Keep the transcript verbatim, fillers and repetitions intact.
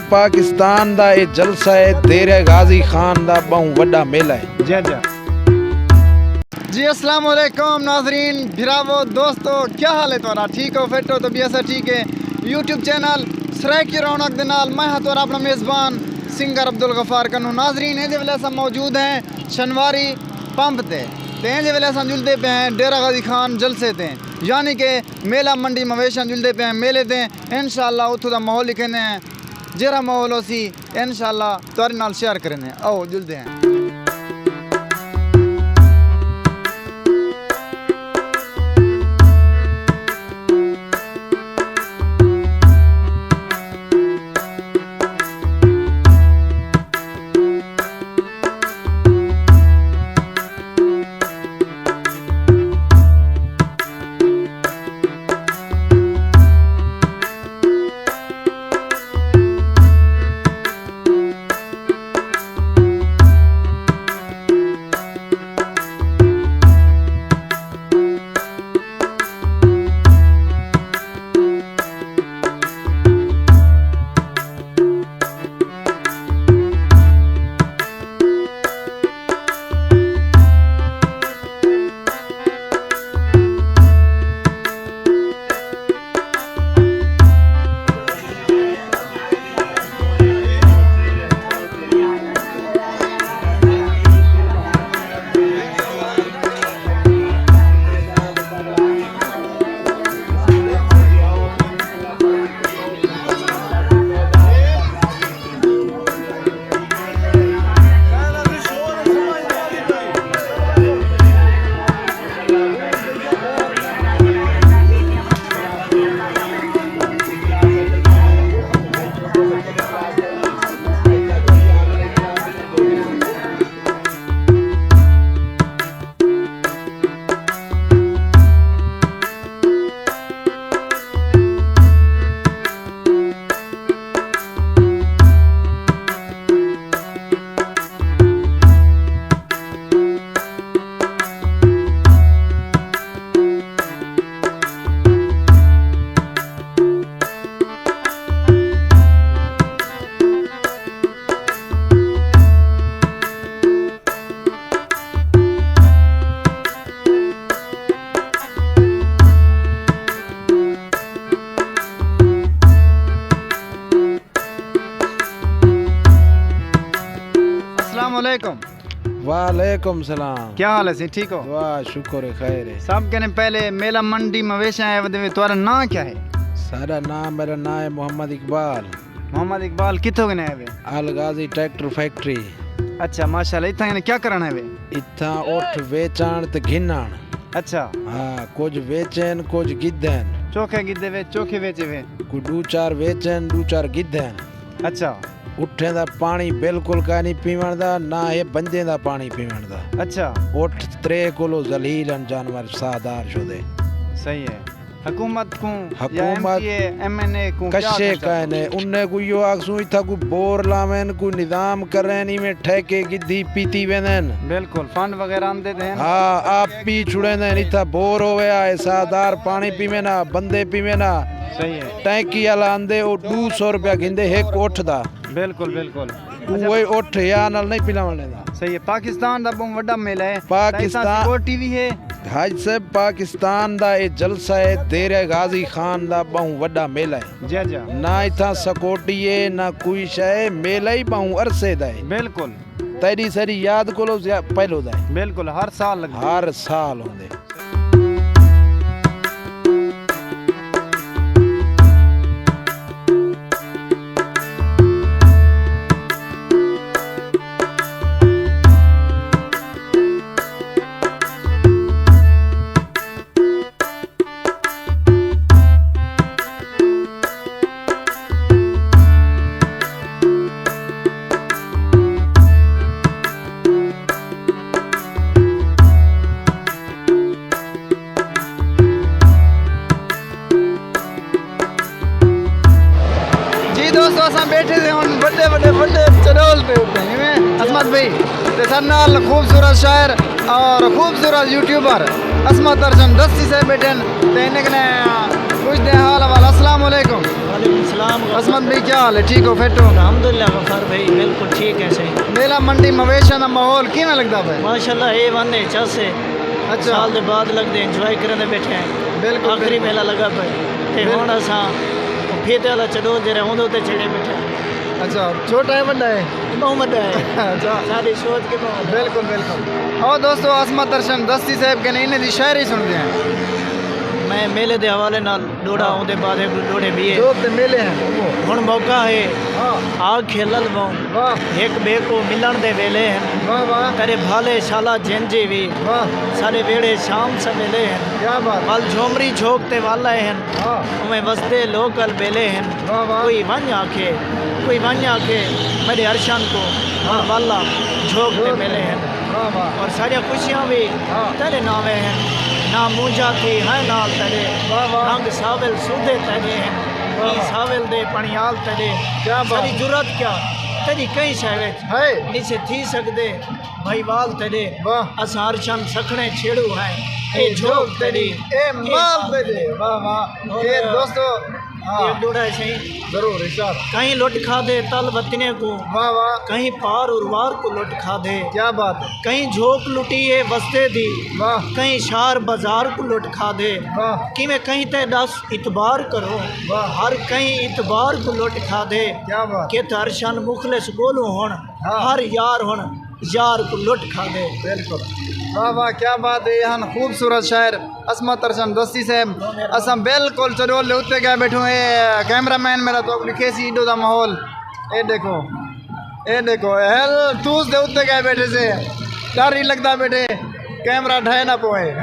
پاکستان دا اے جلسہ اے، دیرہ غازی خان دا ٻہوں وݙا میلہ اے۔ جی جی۔ جی السلام علیکم ناظرین، بھراوو، دوستو، کیا حال ہے تہاݙا؟ ٹھیک ہو، فٹ ہو؟ طبیعت سا ٹھیک ہے؟ یوٹیوب چینل سرائیکی رونق دے نال میں ہاں تہاݙا اپݨا میزبان سنگر عبدالغفار کنوں۔ ناظرین، ایندے ویلے اساں موجود ہیں شنواری پمپ تے، تے ایندے ویلے اساں جلدے پئے ہیں ڈیرہ غازی خان جلسے تے، یعنی کہ میلہ منڈی مویشیاں جلدے پئے ہیں میلے تے۔ انشاءاللہ اتھوں دا ماحول لکھیندے ہیں، جیڑھا ماحول ہوسی انشاءاللہ تہاݙے نال شیئر کریندے ہیں۔ آؤ جلدے ہیں۔ السلام علیکم۔ وعلیکم السلام۔ کیا حال ہے سی؟ ٹھیک ہو؟ واہ، شکر ہے، خیر ہے۔ سب کنے پہلے میلہ منڈی مویشیاں آئے ودے، تہاݙا ناں کیا ہے؟ ساݙا ناں، میرا ناں ہے محمد اقبال۔ محمد اقبال، کتھوں کنے آئے وے؟ الغازی ٹریکٹر فیکٹری۔ اچھا، ماشاءاللہ، اتھاں کنے کیا کرݨ آئے وے؟ اتھاں اٹھ ویچݨ تے گھنݨ۔ اچھا۔ ہاں، کجھ ویچن، کجھ گدھن۔ چوکھے گدھے وے، چوکھے ویچے وے۔ کوئی ݙو چار ویچن، ݙو چار گدھن۔ اچھا۔ اٹھیں دا پاݨی بالکل کائنی پیوݨ دا، نہ ہے بندیں دا پاݨی پیوݨ دا۔ اچھا۔ اٹھ تریہہ کلو ذلیل ہن جانور ساہدار شدے۔ صحیح ہے۔ حکومت کوں یا حکومت ایم پی اے، ایم این اے کوں کیا کشے کر سڳدے؟ کائنے، انہیں کوں ایہو آکھسوں اتھاں کوئی بور لاون، کوئی نظام کرن، ایویں ٹھیکے گدھی پیتی ویندن۔ بالکل، فنڈ وغیرہ آندے تے ہن۔ ہاں، آپ پی چھڑیندن، اتھاں بور ہویا ہے، ساہدار پاݨی پیوے نا، بندے پیوے نا۔ صحیح ہے۔ ٹینکی والا آندے، او ݙو سو روپیہ گھندے ہک اٹھ دا۔ بالکل، بالکل۔ اچھا۔ اوہے اٹھ یا نال نہیں پلاوݨ ݙیندا۔ صحیح ہے، پاکستان دا ٻہوں وݙا میلہ ہے۔ پاکستان سیکورٹی وی ہے۔ حاج صاحب، پاکستان دا اے جلسہ ہے، دیرہ غازی خان دا ٻہوں وݙا میلہ ہے۔ جی، جی۔ نہ اتھاں سیکورٹی ہے، نہ کوئی شے ہے، میلہ ہی ٻہوں عرصے دا ہے۔ بالکل۔ تیݙی ساری یاد کولو زیا-، پہلو دا ہے۔ بالکل، ہر سال لڳدے۔ ہر سال ہوندے۔ جی دوستو، اساں ٻیٹھے سے ہن وݙے وݙے وݙے چݙول تے اتے، ایویں عصمت بھائی تے ساݙے نال خوبصورت شاعر اور خوبصورت یوٹیوبر عصمت ارشن دستی صاحب ٻیٹھے ہن تے انہیں کنے پوچھدے ہیں حال احوال۔ السلام علیکم۔ وعلیکم السلام۔ عصمت بھائی، کیا حال ہے؟ ٹھیک ہو؟ فٹ ہو؟ الحمدللہ غفار بھائی، بالکل ٹھیک ہے سائیں۔ میلہ منڈی مویشیاں دا ماحول کیویں لڳدا پئے؟ ماشاءاللہ، اے ون ہے، چس ہے۔ اچھا۔ سال دے بعد لڳدے، انجوائے کریندے ٻیٹھے ہیں۔ بالکل، آخری بالکل۔ میلہ لڳا پئے تے بالکل۔ ہݨ اساں پھیتے والا چڈول جیڑھے اوندے اتے چڑھے ٻیٹھے ہیں۔ اچھا، چھوٹا ہے، وݙا ہے؟ ٻہوں وݙا ہے۔ اچھا۔ ساݙی سوچ کے ٻہوں وݙا ہے۔ بالکل، بالکل۔ او دوستو، عصمت ارشن دستی صاحب کنے انہیں دی شاعری سݨدے ہیں۔ میں میلے دے حوالے نال ݙوہڑا، ہاں۔ اوندے بعد ہک ݙوہڑے ٻئے۔ ݙوہڑے تے میلے ہیں۔ ہݨ موقع ہے، ہاں۔ آ کھیلل ٻہوں۔ واہ۔ ہک ٻئے کوں ملݨ دے ویلے ہن۔ واہ، واہ۔ تیݙے بھالے شالا جن جی وی۔ واہ۔ ساݙے ویڑھے شام سویلے ہن۔ کیا بات۔ ول جھومری جھوک تے ول آئے ہن۔ ہاں۔ اوویں وسدے لوک البیلے ہن۔ واہ، واہ۔ کوئی ونڄ آکھے، کوئی ونڄ آکھے، میݙے ارشن کوں، ہاں۔ والا جھوک تے جھوک ملے تے۔ ہن۔ واہ، واہ۔ اور ساݙیاں خوشیاں وی، ہاں۔ تیݙے ناویں ہن۔ نہ مونجھا تھی ہے نال تیݙے۔ واہ، واہ۔ رنگ ساول سودھے تیݙے ہن۔ واہ، ایں واہ۔ ساول دے پݨیال تیݙے۔ کیا بات۔ ساݙی جرات کیا، تیݙی کہیں شے وچ ہے۔ نسے تھی سڳدے۔ بھائیوال تیݙے، واہ۔ اساں ارشن سکھڑیں چھیڑو ہیں، اے اے جھوک جھوک تیݙی، تیݙی، اے اے مال مال تیݙے۔ تیݙے۔ واہ، واہ۔ اور اے دوستو، ہاں۔ ایک ݙوہڑا ہے سائیں۔ ضرور، ارشاد۔ کہیں لٹ کھادے تل وطنے کوں، واہ، واہ۔ کہیں پار اروار کوں لٹ کھادے۔ کیا بات ہے۔ کہیں جھوک لٹی ہے وسدے دی، واہ۔ کہیں شہر بازار کوں لٹ کھادے۔ واہ۔ کیویں کہیں تے ݙس اعتبار کروں، واہ۔ ہر کہیں اعتبار کوں لٹ کھادے۔ کیا بات۔ کتھ ارشن مخلص ڳولوں ہݨ، ہاں۔ ہر یار ہݨ یار کوں لٹ کھادے۔ بالکل۔ واہ واہ، کیا بات ہے، اے ہن خوبصورت شاعر عصمت ارشن دستی صاحب۔ اساں بالکل چڈول دے اتے ڳئے ٻیٹھوں۔ اے کیمرہ مین میݙا تہاکوں ݙکھیسی ایݙو دا ماحول۔ اے ݙیکھو، اے ݙیکھو، ہل توس دے اتے ڳئے ٻیٹھے سے، ݙر ہی لڳدا ٻیٹھے کیمرہ ڈھہے نہ پوئے۔